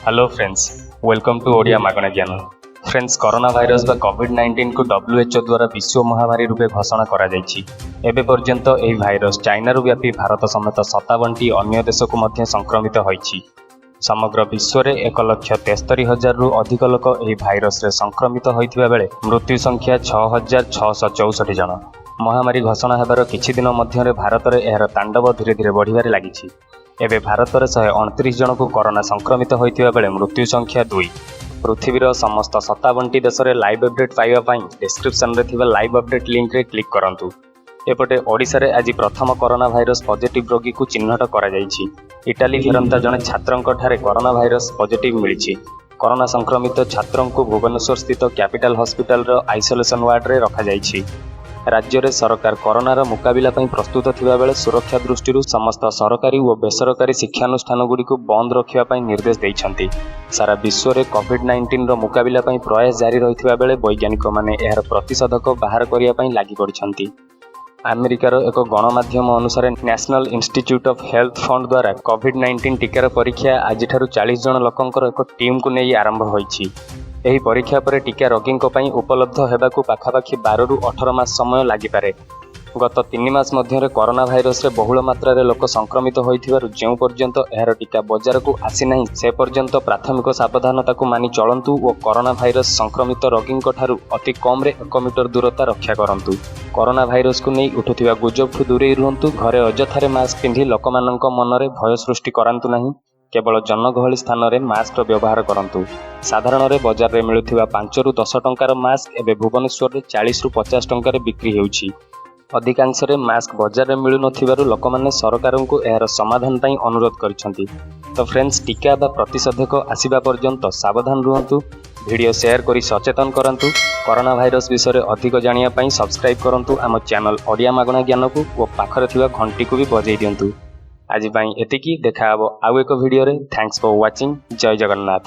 Hello friends, welcome to Odia ମାଗଣା ଜ୍ଞାନ। Friends, corona virus ବା କୋଭିଡ୍-19କୁ WHO ଦ୍ୱାରା ବିଶ୍ୱ ମହାମାରୀ ରୂପେ ଘୋଷଣା କରାଯାଇଛି। ଏବେ ପର୍ଯ୍ୟନ୍ତ ଏହି ଭାଇରସ୍ ଚାଇନାରୁ ବ୍ୟାପି ଭାରତ ସମେତ 57ଟି ଅନ୍ୟ ଦେଶକୁ ମଧ୍ୟ ସଂକ୍ରମିତ ହୋଇଛି। ସମଗ୍ର ବିଶ୍ୱରେ 1,73,000ରୁ ଅଧିକ ଲୋକ ଏହି ଭାଇରସରେ ସଂକ୍ରମିତ ହୋଇଥିବା ବେଳେ ମୃତ୍ୟୁ ସଂଖ୍ୟା 6664 ଜଣ। ମହାମାରୀ ଘୋଷଣା ହେବାର କିଛି ଦିନ ମଧ୍ୟରେ ଭାରତରେ ଏହାର ତାଣ୍ଡବ ଧୀରେ ଧୀରେ ବଢ଼ିବାରେ ଲାଗିଛି। ଏବେ ଭାରତରେ 129 ଜଣଙ୍କୁ କରୋନା ସଂକ୍ରମିତ ହୋଇଥିବା ବେଳେ ମୃତ୍ୟୁ ସଂଖ୍ୟା 2। ପୃଥିବୀର ସମସ୍ତ 57ଟି ଦେଶରେ ଲାଇଭ୍ ଅପଡେଟ୍ ପାଇବା ପାଇଁ ଡେସ୍କ୍ରିପସନରେ ଥିବା ଲାଇଭ୍ ଅପଡେଟ୍ ଲିଙ୍କରେ କ୍ଲିକ୍ କରନ୍ତୁ। ଏପଟେ ଓଡ଼ିଶାରେ ଆଜି ପ୍ରଥମ କରୋନା ଭାଇରସ ପଜିଟିଭ୍ ରୋଗୀକୁ ଚିହ୍ନଟ କରାଯାଇଛି। ଇଟାଲୀ ଫେରନ୍ତା ଜଣେ ଛାତ୍ରଙ୍କଠାରେ କରୋନା ଭାଇରସ ପଜିଟିଭ୍ ମିଳିଛି। କରୋନା ସଂକ୍ରମିତ ଛାତ୍ରଙ୍କୁ ଭୁବନେଶ୍ୱର ସ୍ଥିତ କ୍ୟାପିଟାଲ ହସ୍ପିଟାଲର ଆଇସୋଲେସନ ୱାର୍ଡରେ ରଖାଯାଇଛି। ରାଜ୍ୟରେ ସରକାର କରୋନାର ମୁକାବିଲା ପାଇଁ ପ୍ରସ୍ତୁତ ଥିବାବେଳେ ସୁରକ୍ଷା ଦୃଷ୍ଟିରୁ ସମସ୍ତ ସରକାରୀ ଓ ବେସରକାରୀ ଶିକ୍ଷାନୁଷ୍ଠାନଗୁଡ଼ିକୁ ବନ୍ଦ ରଖିବା ପାଇଁ ନିର୍ଦ୍ଦେଶ ଦେଇଛନ୍ତି। ସାରା ବିଶ୍ୱରେ କୋଭିଡ୍-19ର ମୁକାବିଲା ପାଇଁ ପ୍ରୟାସ ଜାରି ରହିଥିବା ବେଳେ ବୈଜ୍ଞାନିକମାନେ ଏହାର ପ୍ରତିଷେଧକ ବାହାର କରିବା ପାଇଁ ଲାଗିପଡ଼ିଛନ୍ତି। ଆମେରିକାର ଏକ ଗଣମାଧ୍ୟମ ଅନୁସାରେ, national institute of health fund ଦ୍ୱାରା କୋଭିଡ୍-19 ଟିକାର ପରୀକ୍ଷା ଆଜିଠାରୁ 40 ଜଣ ଲୋକଙ୍କର ଏକ ଟିମ୍କୁ ନେଇ ଆରମ୍ଭ ହୋଇଛି। ଏହି ପରୀକ୍ଷା ପରେ ଟିକା ରୋଗୀଙ୍କ ପାଇଁ ଉପଲବ୍ଧ ହେବାକୁ ପାଖାପାଖି 12ରୁ 18 ମାସ ସମୟ ଲାଗିପାରେ। ଗତ 3 ମାସ ମଧ୍ୟରେ କରୋନା ଭାଇରସରେ ବହୁଳ ମାତ୍ରାରେ ଲୋକ ସଂକ୍ରମିତ ହୋଇଥିବାରୁ ଯେଉଁ ପର୍ଯ୍ୟନ୍ତ ଏହାର ଟିକା ବଜାରକୁ ଆସିନାହିଁ, ସେ ପର୍ଯ୍ୟନ୍ତ ପ୍ରାଥମିକ ସାବଧାନତାକୁ ମାନି ଚଳନ୍ତୁ ଓ କରୋନା ଭାଇରସ ସଂକ୍ରମିତ ରୋଗୀଙ୍କଠାରୁ ଅତି କମ୍ରେ 1 ମିଟର ଦୂରତା ରକ୍ଷା କରନ୍ତୁ। କରୋନା ଭାଇରସକୁ ନେଇ ଉଠୁଥିବା ଗୁଜବଠୁ ଦୂରେଇ ରୁହନ୍ତୁ। ଘରେ ଅଯଥାରେ ମାସ୍କ ପିନ୍ଧି ଲୋକମାନଙ୍କ ମନରେ ଭୟ ସୃଷ୍ଟି କରାନ୍ତୁ ନାହିଁ। କେବଳ ଜନଗହଳି ସ୍ଥାନରେ ମାସ୍କର ବ୍ୟବହାର କରନ୍ତୁ। ସାଧାରଣରେ ବଜାରରେ ମିଳୁଥିବା 5ରୁ 10 ଟଙ୍କାର ମାସ୍କ ଏବେ ଭୁବନେଶ୍ୱରରେ 40ରୁ 50 ଟଙ୍କାରେ ବିକ୍ରି ହେଉଛି। ଅଧିକାଂଶରେ ମାସ୍କ ବଜାରରେ ମିଳୁନଥିବାରୁ ଲୋକମାନେ ସରକାରଙ୍କୁ ଏହାର ସମାଧାନ ପାଇଁ ଅନୁରୋଧ କରିଛନ୍ତି। ତ ଫ୍ରେଣ୍ଡସ୍, ଟିକା ବା ପ୍ରତିଷେଧକ ଆସିବା ପର୍ଯ୍ୟନ୍ତ ସାବଧାନ ରୁହନ୍ତୁ। ଭିଡ଼ିଓ ସେୟାର କରି ସଚେତନ କରାନ୍ତୁ। କରୋନା ଭାଇରସ ବିଷୟରେ ଅଧିକ ଜାଣିବା ପାଇଁ ସବସ୍କ୍ରାଇବ୍ କରନ୍ତୁ ଆମ ଚ୍ୟାନେଲ ଓଡ଼ିଆ ମାଗଣା ଜ୍ଞାନକୁ ଓ ପାଖରେ ଥିବା ଘଣ୍ଟିକୁ ବି ବଜାଇ ଦିଅନ୍ତୁ। ଆଜି ପାଇଁ ଏତିକି। ଦେଖାହେବ ଆଉ ଏକ ଭିଡ଼ିଓରେ। Thanks for watching. Jay Jagannath.